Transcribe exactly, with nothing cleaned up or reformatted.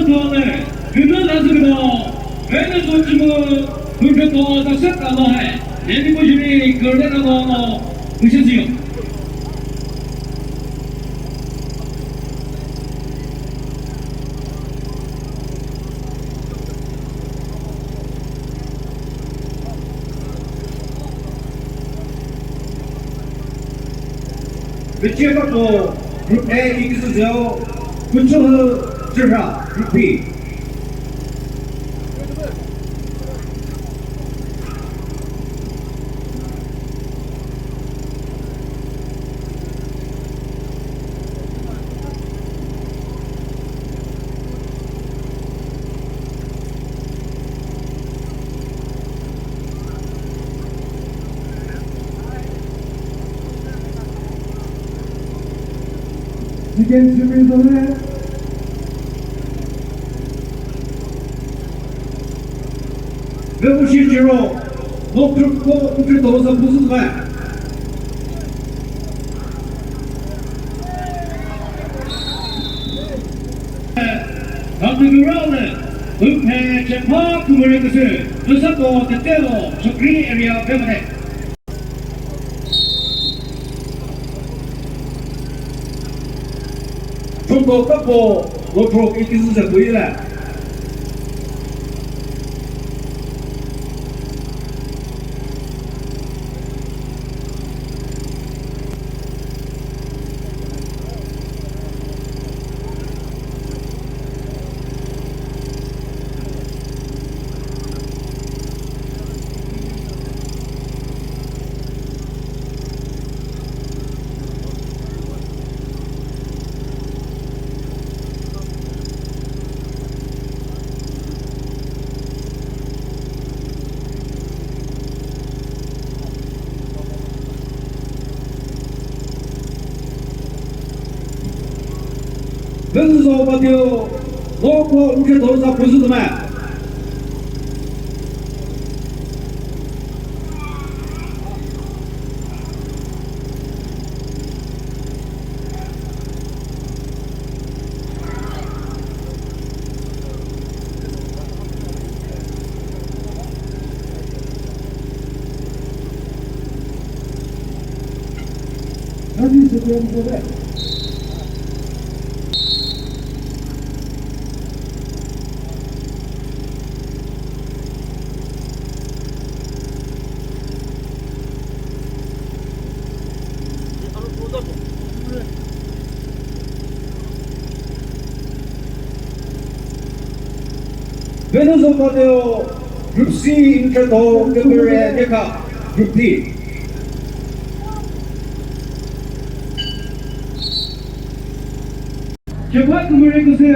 Nole, günü lazı gıda, beni sonucumu, hünkü toa da set ama he, nemi kujuri, görde da no, no, ışıcıyım. Vichiyama ko Group A ikisi zeo, Kuchuhu Chirha Group B. Second swimming zone. Ve ushi chiro, lo group ko uchi to sa pusu sa. Khatügürale, Hüphe Chepha kümüre küsü, Nüsato Tetelo, Chokri area, Vemate. Chungko kapo, lo group ikisi se kuila. Vüzüzo patio, loko uche doza püzütüme. Venuzo Mateo, Group C, Intrato, Kemere, Deka, Group D. Chepha kümüre küsü,